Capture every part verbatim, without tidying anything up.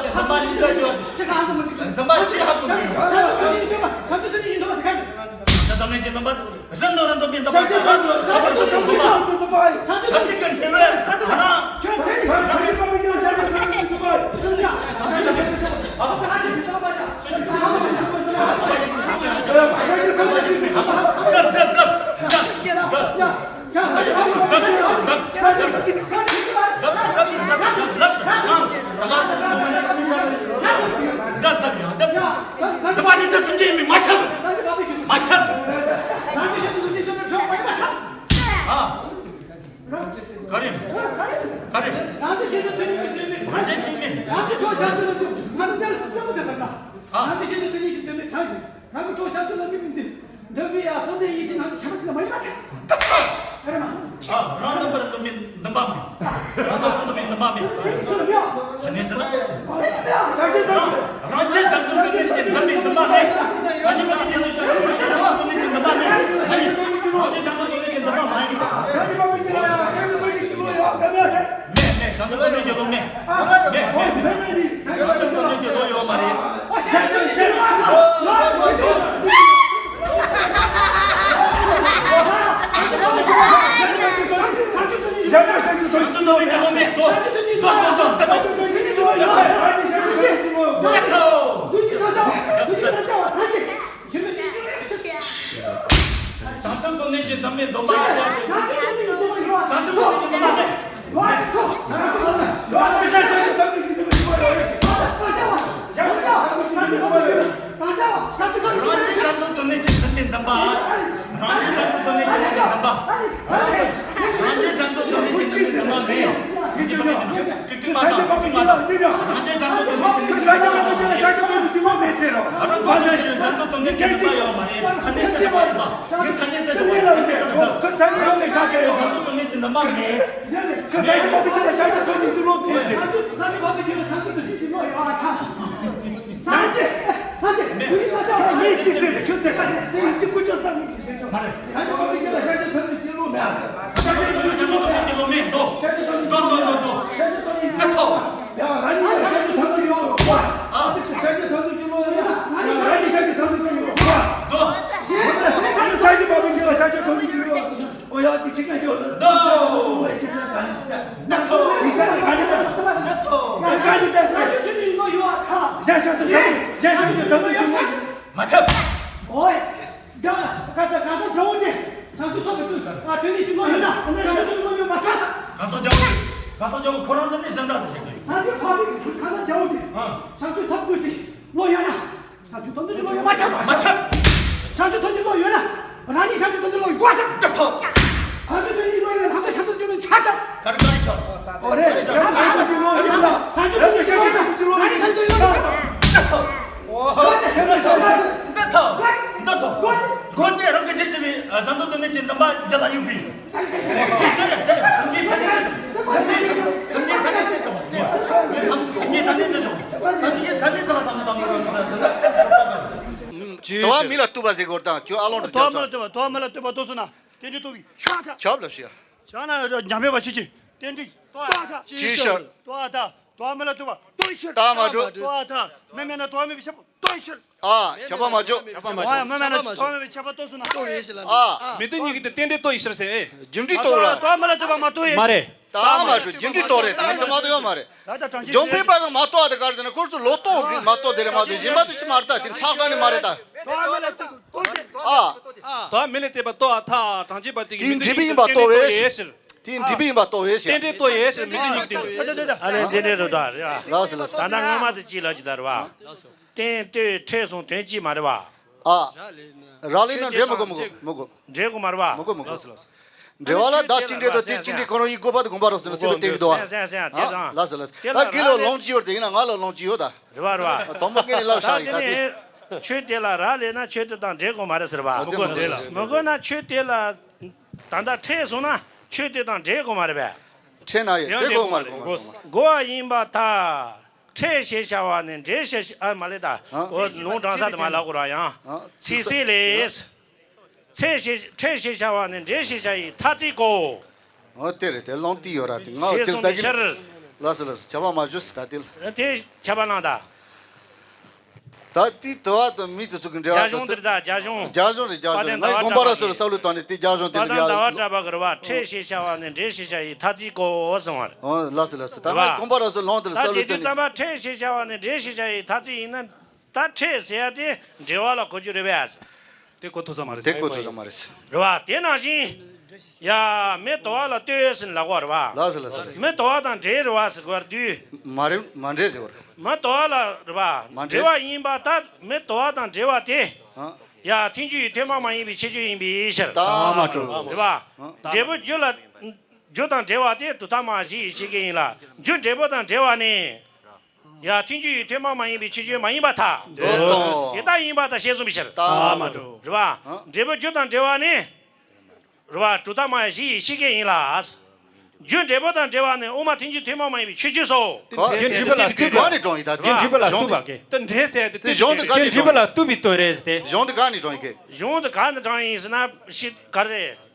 ལ་དེ་འདུན་པ་ཅི་ལྟར་ཞུ་བ། འདུན་པ་ཅི་ཧ་གོ་གི་ཡོད། བྱང་ཆུབ་ཐོབ་ནས་ཀྱི་འདུན་པ། བྱང་ཆུབ་ཐོབ་ནས་ཀྱི་འདུན་པ་ཟེར་མཁན། བྱང་ཆུབ་ཐོབ་ནས་ཀྱི་འདུན་པ། གཞན་དོན་རྣམས་སྟོན་པའི་འདུན་པ། བྱང་ཆུབ་ཐོབ་ནས་ཀྱི་འདུན་པ། བྱང་ཆུབ་ཐོབ་ནས་ཀྱི་འདུན་པ། ཁྱོད་ཚེ་རིང་། རང་གི་བྱང་ཆུབ་ཐོབ་ནས་ཀྱི་འདུན་པ། འདུན་པའི་ཡ་བཙོན་ལྡན་ཡིན་གྱི་ནང་གི་ཆ་མ་གཅིག་ལ་མ་ཡིན་པ་དེ། ཨ་རེ་མ། ཨ། རང་དང་པོར་འདུན་པའི་འདུན་པ་མེད། རང་དང་པོར་འདུན་པའི་འདུན་པ་མེད། ཚ་ནས་ཟེར་ན། རང་རང་རྒྱལ་བཟང་པོ་འདུན་པའི་འདུན་པ་མེད། ཚ་ནས་མ་ནས་འདུན་པའི་འདུན་པ་མེད། ཨ་ནི། རང་རྒྱལ་བཟང་པོ་འདུན་པའི་འདུན་པ་མ་ཡིན། མེད་མེད། བྱང་ཆུབ་ཐོབ་ནས་ཀྱི་བློ་མེད། མེད་མེད། བྱང་ཆུབ་ཐོབ་ནས་ཀྱི་བློ་ཡོད་མ་རེད། བྱང་ཆུབ་ཐོབ་ནས་ཀྱི་བློ་མེད། ལྟོས། ལྟོས་ལྟོས་ལྟོས་ལྟོས། བྱང་ཆུབ་ཐོབ་ནས་ཀྱི་འདུན་པ་ཡོད་ཚད་དེ། བྱང་ཆུབ་ཐོབ་ནས་ཀྱི་འདུན་པ་མེད། འདུན་པ་ཡོད་ཚད་དེ། བྱང་ཆུབ་ཐོབ་ནས་ཀྱི་འདུན་པ་མེད། འདུན་པ་ཡོད་ཚད་དེ། བྱང་ཆུབ་ཐོབ་ནས་ཀྱི་འདུན་པ་མེད། རང་རྒྱལ་བཟང་པོ་འདུན་ནས་ཀྱི་འདུན་པ་ཡོད། རང་རྒྱལ་བཟང་པོ་འདུན་ནས་ཀྱི་འདུན་པ། རང་རྒྱལ་བཟང་པོ་འདུན་ནས་ཀྱི་འདུན་པ་མེད། ཅི་ཅི་མ་མེད། ཏིག་ཏིག་མ་དང་ཏིག་ཏིག་མ་དང་། རང་རྒྱལ་བཟང་པོ་འདུན་ནས་ཀྱི་འདུན་པ་མེད། ཨ་རོ། བཟང་པོ་འདུན་ནས་ཀྱི་འདུན་པ་ཡོད་མ་རེད། ཁ་ནས་ཏིག་ཏིག་མ་ཡོད་པ། ངས་ཚ་ནས་ཏིག་ཏིག་མ་ཡོད་པ། བཟང་པོ་འདུན་ནས་ཀྱི་འདུན་པ་མེད། ཁ་ས་ཀྱི་བ་པི་ཅི་ལ་ཤ་ཀྱི་ཐོག་ནས་ཀྱི་བློ་མེད་ཚེ། ས་ཀྱི་བ་པི་ཅི་ལ་ཤ་ཀྱི་ཐོག་ནས་ཀྱི་བློ་ཡོད་ཨ་ཐ། ས་ཀྱི། ས་ཀྱི། མེད། ངས་ཅི་ཟེར་ཏེ་ཁྱོད་དེ་ག་ནས་ཅི་ཀུ་ཅོ་ས་ངས་ཅི་ཟེར་ཀྱང་མ་རེད། ས་ཀྱི་བ་པི་ཅི་ལ་ཤ་ཀྱི་ཐོག་ནས་ཀྱི་བློ་མེད་ཨ། ས་ཀྱི་བ་པི་ཅི་ལ་ཤ་ཀྱི་ཐོག་ནས་ཀྱི་བློ་མེད་དོ། དོ་དོ་དོ་དོ། ད་ཐོ། ཡ་རང་ཉིད་ལ་ཤ་ཀྱི་ཐོག་ནས་ཡོད་ཨ། ཤ་ཀྱི་ཐོག་ནས་ཀྱི་བློ་ཡོད་ཨ། རང་ཉིད་ཤ་ཀྱི་ཐོག་ནས་ཀྱི་བློ་ཡོད་ཨ། དོ། ས་ཀྱི་བ་པི་ཅི་ལ་ཤ་ཀྱི་ཐོག་ནས་ཀྱི་བློ། ཨོ་ཡ་དེ་ཅི་ག་ཡོད་ན། ད་ཐོ། ཨོ་ཡ་ཤེས་ས་ག་ནི་ད། ད་ཐོ། མི་ཚེ་ལ་ག་ནི་ད། ད་ཐོ། ཨོ་ག་ནི་ད། ད་ཤེས་ཆུ་ནི་ལོ་ཡོད་ཨ་ཐ། ཞ་ཞ་ད་ད་ཞ་ཞ་ད་ད་ད་ད་མ་ཐབས། ཨོ་ཡ། ད་ག་ས་ག་ས་རྒྱ་བོ་དེ། བྱང་ཆུབ་ཐོབ་པའི་དུས་ཨ་དེ་ནི་ཅི་ལོ་ཡོད་ན། བྱང་ཆུབ་ཐོབ་ནི་ལོ་ཡོད་མ་ཆགས། ག་ས་རྒྱ་བོ་དེ། ག་ས་རྒྱ་བོ་ཁོ་རང་ཚོ་ནི་སེམས་ཐག་ཏུ་བྱེད་དགོས། ས་འདི་ཕ་བི་གི་ས་ག་ས་རྒྱ་བོ་དེ། ཨ། བྱང་ཆུབ་ཐོབ་དགོས་ཀྱི་ལོ་ཡོད་ན། བྱང་ཆུབ་ཐོབ་འདོད་ཀྱི་བློ་ཡོད་མ་ཆགས། མ་ཆགས། བྱང་ཆུབ་ཐོབ་འདོད་བློ་ཡོད་ན། རང་ཉིད་བྱང་ཆུབ་ཐོབ་འདོད་བློ་ཡོད་དགོས་ཟེར། ད་ཐོབ། བྱང་ཆུབ་ཐོབ་འདོད་བློ་ཡོད་ན་རང་གི་བྱང་ཆུབ་འདོད་བློ་ཆགས་ཀྱང་། ག་རེ་ག་རེ་ཆགས། ཨོ་རེད། བྱང་ཆུབ་ཐོབ་འདོད་ཀྱི་བློ་ཡོད་ན་རང་ཉིད་བྱང་ཆུབ་ཐོབ་འདོད་ཀྱི་བློ་ཡོད་ན་ཆགས། ད་ཐོབ། ད་ཐོབ། ད་ཐོབ། གྱི་རྣམ་པ་འདི་ལ་ཡོད་པས། འདི་རེད། འདི་རེད། སངས་རྒྱས་ཐ་སྙད་འདི་ཞོག་སངས་རྒྱས་ཐ་སྙད་འདི་ཞོག་སངས་རྒྱས་ཐ་སྙད་འདི་ལ་བསམ་བློ་བཏང་། དོ་བ་མི་ལ་བཏུབ་པ་ཟེར་གོ་དང་ཁྱོད་ཨ་ལོང་དུ་དོ་བ་མི་ལ་བཏུབ་པ། དོ་བ་མི་ལ་བཏུབ་པ། ལྟོས་སོང་ན་རྟེན་འབྲེལ་གཏོར་བའི་ཤ་ཁ། ཁྱབ་ལ་ཤི་ཡ། ཁྱབ་ན་ཉམས་མེད་པ་ཤི་ཅི། རྟེན་འབྲེལ་གཏོར་ཨ་ཐ། ཅི་ཤར། གཏོར་ཨ་ཐ། དོ་བ་མི་ལ་བཏུབ་པ། ལྟོས་ཤར། ད་མ་འགྲོ། གཏོར་ཨ་ཐ། མི་མེད་ན་དོ་བ་མེད་པའི་ཤ་ལྟོས་ཤར། ཨ། ཁྱབ་པ་མ་བྱོས། ཁྱབ་པ་མ་བྱོས། མི་མེད་ན་དོ་བ་མེད་པའི་ཁྱབ་པ་ལྟོས་སོང་ན། ལྟོས་ཡོད་ཤི་ལ་ནི། ཨ། མི་དེ་གཉིས་ཀྱི་དེ་རྟེན་འབྲེལ་གཏོར་ཡོད་ཤི་ཟེར་ཨེ། རྒྱུ་འབྲས་གཏོར་ར། དོ་བ་མི་ལ་བཏུབ་པ་མ་ལྟོས་ཡོད། མ་རེད། ད་མ་གྲུ་རྒྱུ་འབྲས་གཏོར་རེད། ད་ཚོ་མ་གཏོར་ཡོད་མ་རེད། ད་ད་གྲངས་ཅན་འབྱུང་པོའི་པ་གི་མ་གཏོར་ཨ་ད་གར་ཟེར་ན་ཁོར་ཚོ་ལོ་ཏོག་གི་མ་གཏོར་དེ་རེད་མ་གཏོར་གཞན་པ་དེ་ཤི་མ་རེད། ད་དེ་ཁྲག་དྲག་ནི་མ་རེད་ད། ཨ། ད་མི་ལ་བལྟས་པ་ལྟོ་ཨ་ཐ་གྲངས་ཅན་པ་དེ་གི་དེ་མི་འབྲས་དེ་བུ་ཡིན་པ་གཏོར་བས། རྟེན་འབྲེལ་གཏོར་ཡོད་ཟེར། དེ་འབྲས་བུ་ཡིན་པ་གཏོར་བས་ཟེར། རྟེན་འབྲེལ་གཏོར་ཡོད་ཟེར། མི་དེ་གཉིས་ཀྱི་རྟེན་འབྲེལ། ཨ་ལས་འདི་འདྲས་རེད་ད་རེད་ཨ། ལགས་སོ་ལགས་སོ། ད་ལྟ་སྔོན་མ་དེ་གཅིག་ལ་ཅི་ད་རེད་བ། རྟེན་ལྟོས་ཕྲད་གསུམ་དོན་གཅིག་མ་རེད་བ། ཨ། རག་ལས་ན་འབྲེལ་མི་དགོས་མི་དགོས་མི་དགོས། འབྲེལ་དགོས་མ་རེད་བ། མི་དགོས་མི་དགོས། འབྲེལ་བ་ལ་བདག་གཅིག་འབྲེལ་དང་དེ་གཅིག་འབྲེལ་ཁོ་རང་ཡིན་དགོས་པ་དེ་དགོངས་པ་རག་སོང་ན་སེམས་པ་བརྟན་གྱི་འདུག་ཨ། ལགས་སོ་ལགས་སོ། ད་དགེ་ལོ་ལོངས་སྤྱོད་ཡོད་དེ་ཡིན་ན་ང་ལོ་ལོངས་སྤྱོད་ཡོད་ད། རེད་བ་རེད་བ། དང་པོ་ངས་ནི་ལབ་བཞག་ཡིན་ད་དེ། ཆོས་དེ་ལ་རག་ལས་ན་ཆོས་དེ་དང་འབྲེལ་དགོས་མ་རེད་ཟེར་བ། མི་དགོས་འབྲེལ་ལ། མི་དགོས་ན་ཆོས་དེ་ལ་ད་ལྟ་ཕྲད་སོང་ན་ཆོས་དེ་དང་འབྲེལ་དགོས་མ་རེད་པས། ཕྲད་ན་ཡོད་དེ་དགོས་མ་རེད་དགོས་མ་རེད། དགོས་པ་ཡིན་པར་ཐལ། ཕྲད་ཞེས་བྱ་བ་ནི་འབྲེལ་ཞེས་བྱ་ཨ་མ་ལས་ད། ཨ། འོ་ལུང་དྲང་ས་དུ་མ་ལབ་དགོས་ར་ཡང་། ཨ། ཚིག་གསལ་ལས། ཕྲད་ཞེས་ཕྲད་ཞེས་བྱ་བ་ནི་འབྲེལ་ཞེས་བྱ་ཡི་ཐ་ཚིག་གོ། འོ་དེ་རེད་དེ་ལོང་ཏི་ཡོད་ར་དེ་ང་ཞེས་དེ་གསུངས་ད་པའི་གི་ཕྱིར། ལགས་སོ་ལགས་སོ། ཁྱབ་པ་མ་བྱོས་ཟེར་ད་དེ། དེ་ཁྱབ་པ་ལང་ད། ད་དེའི་དུ་བ་དང་མི་དེ་ཚོ་གི་འབྲེལ་བ་རྒྱ་གཞུང་དེ་རེད་ད་རྒྱ་གཞུང་། རྒྱ་གཞུང་རེད་རྒྱ་གཞུང་རེད། ང་དགོངས་པ་ར་སོ་ལ་བསམ་བློ་བཏང་ནས་དེ་རྒྱ་གཞུང་དེ་ལ་ཡ། ད་བ་གྲྭ་པ་གི་རེད་བ། ཕྲད་ཞེས་བྱ་བ་ནི་འབྲེལ་ཞེས་བྱ་ཡི་ཐ་ཚིག་གོ་གསུངས་པ་རེད། འོ་ལགས་སོ་ལགས་སོ། ད་ང་དགོངས་པ་ར་སོ་ལོང་དེ་ལ་བསམ་བློ་བཏང་ནས། ད་དེ་དུས་ཙམ་པ་ཕྲད་ཞེས་བྱ་བ་ནི་འབྲེལ་ཞེས་བྱ་ཡི་ཐ་ཚིག་ཡིན་ན། ད་ཕྲད་ཟེར་ཡ་དེ་འབྲེལ་བ་ལ་གོ་རྒྱུ་རེད་པས། དེ་གོ་ཐུབ་ས་མ་རེད། དེ་གོ་ཐུབ་ས་མ་རེད། རེད་བ། དེ་ནང་བཞིན། ཡ། མི་དོ་བ་ལ་ལྟོས་ཟིན་ལ་གོ་རེད་བ། ལགས་སོ་ལགས་སོ། མི་དོ་བ་དང་འབྲེལ་རེད་བ་ཟེར་གོ་ར་དུས། མ་རེད་མ་འབྲེལ་ཟེར་བ་རེད། མི་དོ་བ་ལ་རེད་བ། མ་འབྲེལ། འབྲེལ་བ་ཡིན་པ་ད་མི་དོ་བ་དང་འབྲེལ་བ་དེ། ཨ། ཡ། ཐལ་འགྱུར་ཡི་ཐུན་མོང་མ་ཡིན་པའི་ཁྱད་ཆོས་ཡིན་པའི་ཕྱིར། ད་མ་གྲུ། རེད་བ། འབྲས་བུ་རྒྱུ་ལ། རྒྱུ་དང་འབྲེལ་བ་དེ་གྲུབ་མཐའ་སྨྲ་བ་བཞི་ཡི་ཕྱི་རྐྱེན་ཡིན་ལ། རྒྱུ་འབྲས་བུ་དང་འབྲེལ་བ་ནི། ཡ། ཐལ་འགྱུར་ཡི་ཐུན་མོང་མ་ཡིན་པའི་ཁྱད་ཆོས་མ་ཡིན་པར་ཐལ། འདོད་དོ། དེ་ལྟ་ཡིན་པར་ཐལ་ཞེས་གསུངས་པའི་ཕྱིར། ད་མ་གྲུ། རེད་བ། འབྲས་བུ་རྒྱུ་དང་འབྲེལ་བ་ནི། རེད་བ། གྲུབ་མཐའ་སྨྲ་བ་བཞི་ཡི་ཕྱི་རྐྱེན་ཡིན་ལ། རྒྱུ་འབྲས་བུ་དང་འབྲེལ་བ་ནི་དབུ་མ་ཐལ་འགྱུར་ཐུན་མོང་མ་ཡིན་པའི་ཁྱད་ཆོས་སོ། ག་རྒྱུ་འབྲས་བུ་ལ་ལྟོས་པ་ག་ནས་དྲངས་ཡིན་ད་དེ། རྒྱུ་འབྲས་བུ་ལ་ལྟོས་པ་ག་དེ་འབྲས་ཟེར་ཡ་དེ་དེ་གཞུང་དེ་ག་ནས་རྒྱུ་འབྲས་བུ་ལ་ལྟོས་པའི་དོན་རེད་ཟེར་ཏེ། གཞུང་དེ་ག་ནས་དྲངས་ཡིན་ག་གཞུང་དེ་ག་ནས་དྲངས་ཡིན་ཟེར་ན་ཤི་ག་རེད།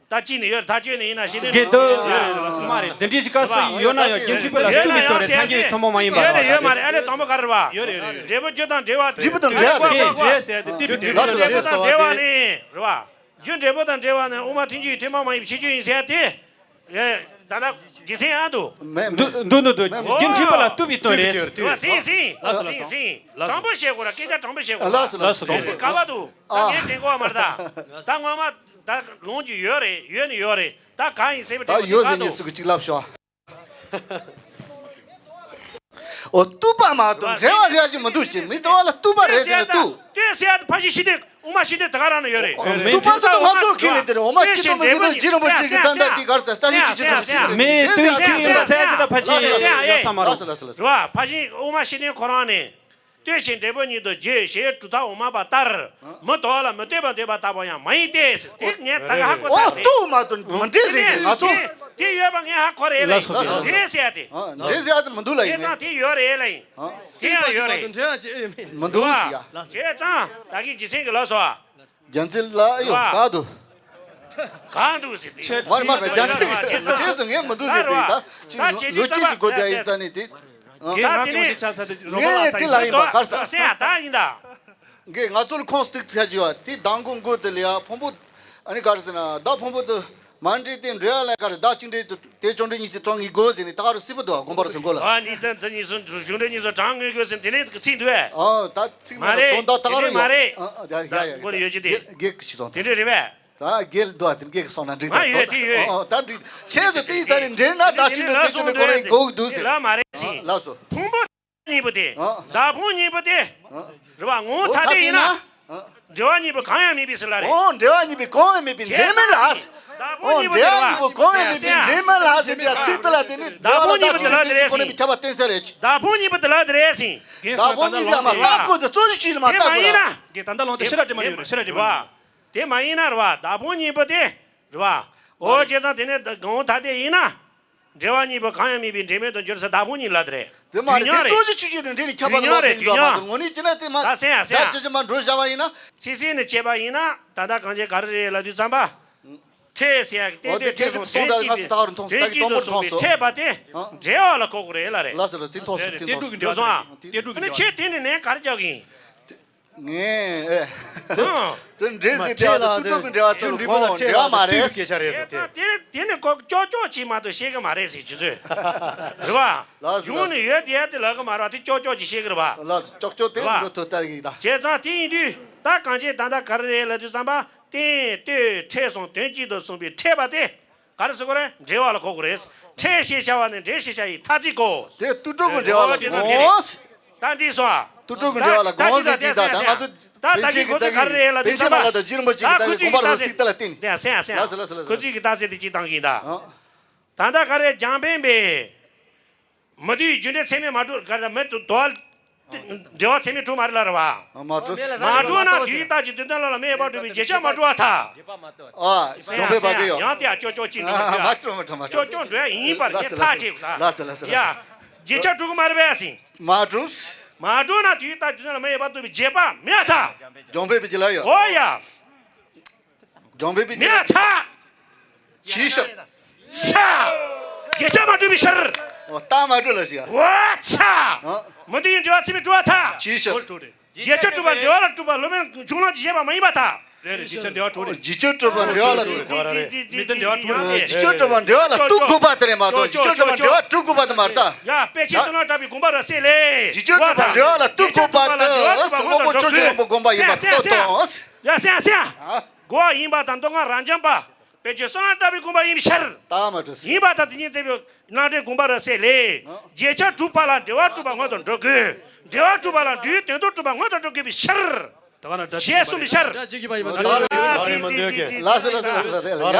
ད་གཅིག་ནས་ཡོད་རེད། ཐག་གཅོད་ནས་ཡིན་ན་ཤི་ནས་གེ་དོ་མ་རེད། འདི་འདྲའི་ཞིག་ག་སུ་ཡོད་ན་ཡང་རྒྱུ་འབྲས་བུ་ལ་ལྟོས་པའི་དོན་རེད། ཐལ་འགྱུར་ཐུན་མོང་མ་ཡིན་པ་ཡོད་ན་ཡང་ཤི་ནས། ཡོད་མ་རེད། ཨ་ལས་དང་པོ་ག་རེད་བ། ཡོད་རེད་ཡོད་རེད། འབྲས་བུ་རྒྱུ་དང་འབྲེལ་བ་དེ། འབྲས་བུ་དང་འབྲེལ་བ་དེ། འབྲས་བུ་དང་འབྲེལ་བ་དེ། འབྲས་བུ་དང་འབྲེལ་བ་ནི་རེད་བ། རྒྱུ་འབྲས་བུ་དང་འབྲེལ་བ་ནི་དབུ་མ་ཐལ་འགྱུར་ཐུན་མོང་མ་ཡིན་པའི་ཁྱད་ཆོས་ཡིན་ཟེར་ཏེ། ཨེ། ད་ལྟ་རྒྱུ་མཚན་ཨ་འདུག་མེད་མེད། འདུག་འདུག་འདུག་མེད་མེད། རྒྱུ་འབྲས་བུ་ལ་ལྟོས་པའི་དོན་རེད་ཟེར་དུས། ཟིན་ཟིན་ཟིན་ཟིན། དྲང་པོ་བཤད་དགོས་ར། སྐད་ཆ་དྲང་པོ་བཤད་དགོས་ར། ལགས་སོ་ལགས་སོ། དྲང་པོ། ག་བ་འདུག་ད་ཨ་ངས་དྲན་གོ་བ་མ་རེད་ད། ད་ངོ་མ་ད་ལོང་རྒྱུ་ཡོད་རེད། ཡོད་ནི་ཡོད་རེད། ད་གང་ཡིན་ཟེར་བའི་ད་དྲན་གོ་ཡོད་ཟེར་ནས་ཚུགས་ཀྱི་གཅིག་ལབ་ཤོག་ཨོ། ལྟོས་པ་མ་གཏོགས་འབྲེལ་བ་ཟེར་ཡ་ཅིག་མི་འདུག་ཅེས། མི་ལྟོས་པ་ལ་ལྟོས་པ་རེད་ཟེར་ན་ལྟོས། ལྟོས་ཟེར་ཡ་དེ་ཕ་ཤི་ཤི་དེ་དབུ་མ་ཤི་དེ་ད་ག་རང་ན་ཡོད་རེད། ཨོ། ལྟོས་པ་ལྟོས་པ་ང་ཚོ་ཁས་ལེན་དེ་རེད། འོ་མ་ཁྱི་ལྟོས་མི་ཁྱི་ལྟོས་རྗེ་རིན་པོ་ཆེ་གི་ད་ལྟ་དེ་གར་ས་ས་ཞིག་ཅིག་ཅིག་ཙམ་ཞིག་རེད། མི་ལྟོས་ཁྱི་ཡིན་པ་ཚད་ཅི་ད་ཕ་ཤི་ཡོད་ས་མ་རེད། ལགས་སོ་ལགས་སོ་ལགས་སོ། རེད་བ། ཕ་ཤི་དབུ་མ་ཤི་དེ་ཁོ་རང་ནས། ལྟོས་ཤིང་འབྲས་བུ་ཉིད་དུ་བརྗོད་ཞེས་གྲུབ་མཐའ་འོག་མ་པ་ལྟར། མི་ལྟོས་པ་ལ་མི་ལྟོས་པ་འདོད་པ་ལྟ་བུ་ཡང་མ་ཡིན་ཏེ། དེ་ངས་ད་ག་ཧ་གོ་ཚར་ཏེ། ལྟོས་མ་གཏོགས་མི་འདྲེས་ཟེར་གི་ང་ཚོ། དེ་ཡོད་པ་ངས་ཧ་གོ་རེད་ལ། ལགས་སོ། འདྲེས་ཟེར་ཏེ། འདྲེས་ཟེར་ཏེ་མི་འདུག་ལ་ཡིན་ནས། དེ་ཡོད་རེད་ལ་ཡིན། དེ་ཡང་ཡོད་རེད། མི་འདུག་ཟེར་ཡ། བྱས་ཙང་ད་གིན་རྗེས་ཚན་གི་ལགས་སོ། རྒྱལ་མཚན་ལགས་ཡོ་ག་དུ། གང་འདུག་ཟེར་ཏེ། མར་མར་རྒྱལ་མཚན་རྗེས་སུ་ངས་མི་འདུག་ཟེར་ཏེ་ད་ཅི་ལོ་ཅི་ཞིག་གོ་བསྡད་ཡིན་ས་ནི་དེ། ད་དེ་ནས་ངས་དེ་ལ་ཡིན་པ་གར་ས། སེ་ཡ་ད་ཡིན་ད། ངས་ང་ཚོ་ལ་ཁོང་སྟེགས་ཚད་ཀྱི་བ་དེ་མདང་དགོང་མགོ་དེ་ལ་ཡ་ཕུང་པོ། ཨ་ནི་ག་རེ་ཟེར་ན་ད་ཕུང་པོ་དུ་མ་འདྲེས་ཏེ་འབྲེལ་བ་ལ་ག་རེ་ད་གཅིག་འདྲེས་དུ་དེ་བཅོམ་འདྲེས་གཉིས་སུ་གྲངས་ངེས་དགོས་ཟེར་ནས་ད་ག་རུ་སྲིད་པ་འདུག་དགོངས་པ་རུ་སེམས་གོ་ལ། ཨ་ནི་ད་འདི་གཉིས་སུ་བཅོམ་འདྲེས་གཉིས་སུ་གྲངས་ངེས་དགོས་ཟེར་དེ་ནས་ཚིག་འདུག་ཨེ། ཨ་ད་ཚིག་མ་རེད། དོན་དག་ད་ག་རུ་ཡོད། མ་རེད། ཨ་ཨ་ཡ་ཡ་ཡ། མགོ་ནས་ཡོད་ཀྱི་དེ། དགེ་གི་ཞིག་སོང་དེ་འདྲས་རེད་པས། ད་རྒྱལ་འདུག་ཨ་དེ་རྒྱལ་གི་སོང་ན་འགྲིག་ང་ཡོད་དེ་ཡོད། ཨོ་ད་འགྲིག་ཆེ་སོ་དེ་ཡི་ད་ནི་འདྲེན་ན་ད་ཅི་འདྲ་དེ་ཅི་འདྲ་ཁོ་རང་གི་གོ་གི་འདུག་ཟེར། ལ་མ་རེད་ཟིན། ལགས་སོ། ཕུང་པོ་གཉིས་པོ་དེ། ཨ། བདག་ཕུང་གཉིས་པོ་དེ། ཨ། རེད་བ་ངོ་བོ་ཐ་དད་ཡིན་ན། ཨ། འབྲེལ་བ་གཉིས་པོ་གང་ཡང་མེད་པའི་ཟེར་ལ་རེད། ཨོ་འབྲེལ་བ་གཉིས་པོ་གང་ཡང་མེད་པའི་འབྲེལ་མེད་ལ། ཨོ་འབྲེལ་བ་གཉིས་པོ་གང་ཡང་མེད་པའི་འབྲེལ་མེད་ལ་ཟེར་ཏེ་ཚིག་དེ་ལ་དེ་ནི་བདག་ཕུང་གཉིས་པོ་དེ་ལ་དེ་རེད་ཟིན། ཁོ་ནི་ཁྱབ་པ་བསྟན་ཚར་རེད། བདག་ཕུང་གཉིས་པོ་དེ་ལ་དེ་རེད་ཟིན། བདག་ཕུང་གཉིས་ཟེར་མ་ལྟ་དགོས་དེ་གཙོ་ཆེ་ཆེ་ལ་མ་ལྟ་དགོས་ལ། དེ་མ་ཡིན་ན། དེ་ད་ལྟ་ལོང་དེ་ཤི་ར་དྲི་མ་ཡོད་རེད། ཤི་ར་དྲི་མ། དེ་མ་ཡིན་ན་རེད་བ། བདག་ཕུང་གཉིས་པོ་དེ་རེད་བ། འོ་བྱས་ཙང་དེ་ནས་གང་ཐ་དད་ཡིན་ན། འབྲེལ་བ་གཉིས་པོ་གང་ཡང་མེད་པའི་འབྲེལ་མེད་དུ་འགྱུར་ཟེར། བདག་ཕུང་གཉིས་ལ་དེ་རེད། དེ་མ་རེད། དེ་རྩོད་གཞི་ཆོས་ཅན་དང་འབྲེལ་ནས་ཁྱབ་པ་ལོག་དེ་འགྱུར་མ་གཏོགས་མ་གཏོགས་དངོས་གནས་བྱས་ན་དེ་མ། ད་སེམས་ཡ་སེམས་ཡ། ད་ཅི་ཅི་མ་འགྲོ་བཞག་པ་ཡིན་ན། ཚིག་ཟིན་ནས་བྱས་པ་ཡིན་ན་ད་ལྟ་གང་བྱས་ག་རེ་རེད་ལབ་དུས་ཙམ་པ། ཕྲད་ཟེར་ཡ་གི་རྟེན་འབྲེལ་ཕྲད་སོང་དོན་གཅིག་པའི། དོན་གཅིག་ཏུ་སོང་བའི་ཕྲད་པ་དེ་འབྲེལ་བ་ལ་གོ་དགོས་རེད་ལ་རེད། ལགས་སོ། ལགས་སོ། དེ་ཐོག་སོང་། དེ་ཐོག་སོང་། ཡོད་སོང་ཨ། དེ་འགྲོ་གི། ཨ་ནི་འགྲོ་ཁྱེད་དེ་ནས་ནས་ག་རེ་རྒྱག་གི་ཡིན། ངས་ཨེ། ཨང་། དེ་འདྲས་ཟེར་དེ་ལ་དུ་ཀྲུག་གི་འབྲེལ་བ་དེ་ཁོ་འབྲེལ་བ་ལ་འབྲེལ་བ་མ་རེད། དེ་དེ་ནས་ཀོ་ཅོག་ཅོག་ཅིག་མ་གཏོགས་ཤེས་གི་མ་རེད་ཟེར་རྒྱུ་ཚོད། རེད་བ། ལགས་སོ། གཞུང་ནས་ཡོད་དེ་ཡ་དེ་ལབ་གི་མ་རེད་བ། དེ་ཅོག་ཅོག་ཅིག་ཤེས་གི་རེད་བ། ལགས་སོ། ཅོག་ཅོག་དེ་རེད་བ། འགྲོ་ཐུབ་ལྟ་གི་ད། བྱས་ཙང་དེ་ཡིན་དུས་ད་གང་བྱས་ད་ལྟ་ག་རེ་རེད་ལབ་དུས་ཙམ་པ། རྟེན་ལྟོས་ཕྲད་སོང་དོན་གཅིག་ཏུ་སོང་བའི་ཕྲད་པ་དེ། ག་རེ་ཟེར་དགོས་རེད། འབྲེལ་བ་ལ་གོ་དགོས་རེད། ཕྲད་ཞེས་བྱ་བ་ནི་འབྲེལ་ཞེས་བྱ་ཡི་ཐ་ཚིག་གོ། དེ་དུ་ཀྲུག་གི་འབྲེལ་བ་ལ་གོ། ད་འགྲིག་སོང་ཨ། དུ་ཀྲུག་གི་འབྲེལ་བ་ལ་གོ་ཟེར་དེ་ད་ད་ང་ཚོ་ད་ད་གི་གོ་ཚོད་ག་རེ་རེད་ལབ་དུས་ཙམ་པ། ད་ཁོ་ཚོས་ཀྱི་རྟགས་གཟེར་དེ་ལ་བརྟེན། ད་སེམས་སེམས། ལགས་སོ། ལགས་སོ། ལགས་སོ། ཁོ་ཚོས་ཀྱི་རྟགས་གཟེར་དེ་གཅིག་བཏང་གི་ཡིན་ད། ཨ། ད་ལྟ་ག་རེ་རྒྱང་འཕེན་པས། མི་དུས་རྒྱུ་འབྲས་ཚད་མས་མ་གྲུབ་ག་རེ་མི་དུ་དོ། འབྲེལ་བ་ཚད་མས་གྲུབ་མ་རེད་ལ་རེད་བ། མ་གྲུབ། མ་གྲུབ་ན་དུས་རྟགས་ཀྱི་དོན་དམ་ལ་ལ་མེ་ཡོད་པར་སྒྲུབ་པའི་རྗེས་ཁྱབ་མ་གྲུབ་པར་ཐལ། ཨ། སྦྱོང་བས་པ་དེ་ཡོད། ཡང་དེ་ཡང་ཅོག་ཅོག་ཅིག་འགྲོ་མ་གྲུབ། མ་གྲུབ་མ་གྲུབ། ཅོག་ཅོག་འགྲོ་ཡ་ཡིན་པར་ངས་ཐག་བཅད་ཡོད་ད། ལགས་སོ། ལགས་སོ། ཡ། རྗེས་ཁྱབ་གྲུབ་ཀྱི་མ་རེད་པས་ཟིན། མ་གྲུབ། མ་གྲུབ་ན་དུས་རྟགས་ཀྱི་དོན་དམ་ལ་མེ་ཡོད་པར་སྒྲུབ་པའི་རྗེས་དཔག་མེད་པར་ཐལ། སྦྱོང་བས་པའི་རྗེས་ལ་ཡོད། འོ་ཡ། སྦྱོང་བས་པའི་མེད་པར་ཐལ། ཇི་ཕྱིར། ས། རྗེས་ཁྱབ་མ་གྲུབ་པའི་ཕྱིར། འོ་རྟགས་མ་གྲུབ་ལ་ཞིག་འོ་ཚ། ཨ། མི་དུས་ཡུན་འབྲེལ་བ་ཚད་མས་གྲུབ་པར་ཐལ། ཇི་ཕྱིར། རྗེས་ཁྱབ་གྲུབ་པ་འབྲེལ་བ་ལ་གྲུབ་པ་སློབ་དཔོན་གཞུང་ལམ་གྱི་བཤད་པ་མ་ཡིན་པར་ཐལ། རེད་རེད། རྗེས་ཁྱབ་འབྲེལ་བ་གྲུབ་རེད། རྗེས་ཁྱབ་གྲུབ་པ་འབྲེལ་བ་ལ། མི་དུས་འབྲེལ་བ་གྲུབ་རེད། རྗེས་ཁྱབ་གྲུབ་པ་འབྲེལ་བ་ལ་ལྟོས་དགོས་པ་དེ་རེད་མ་གཏོགས་རྗེས་ཁྱབ་གྲུབ་པ་འབྲེལ་བ་གྲུབ་དགོས་པ་དེ་མ་རེད་ད། ཡ། དཔེ་ཆའི་བསོད་ནམས་གྲགས་པའི་དགོངས་པ་རབ་གསལ་ལས། རྗེས་ཁྱབ་གྲུབ་པ་འབྲེལ་བ་ལ་ལྟོས་དགོས་པ་དེ་དངོས་པོ་ཆོས་ཅན་དབང་པོ་དགོངས་པ་ཡིན་པ་ལྟོས་དང་། ཡ། སེམས་སེམས། གོ་བ་ཡིན་པ་དང་མདོ་སྔགས་རབ་འབྱམས་པ། དཔེ་ཆོས་བསོད་ནམས་གྲགས་པའི་དགོངས་པ་ཡིན་པའི་ཕྱིར། ད་མ་གྲུབ། ཡིན་པ་དང་དེ་ཉིད་བཙན་པོའི་རྣམ་འགྲེལ་དགོངས་པ་རབ་གསལ་ལས། ཨ། རྗེས་ཁྱབ་གྲུབ་པ་ལ་འབྲེལ་བ་གྲུབ་པ་སྔོན་དུ་འགྲོ་དགོས། འབྲེལ་བ་གྲུབ་པ་ལ་འབྲེལ་བའི་དོན་དུ་གྲུབ་པ་སྔོན་དུ་འགྲོ་དགོས་པའི་ཕྱིར། ད་ག་ན་སྒྲ་ཅིག་ཞེས་གསུངས་པའི་ཕྱིར། སྒྲ་ཅིག་གིས་པ་ཡིན་པ། ད་ག་ན་སྒྲ་ཅིག་གིས་པ་ཡིན་པ། ལགས་སོ། ལགས་སོ། ལགས་སོ། ལགས་སོ། ཡ།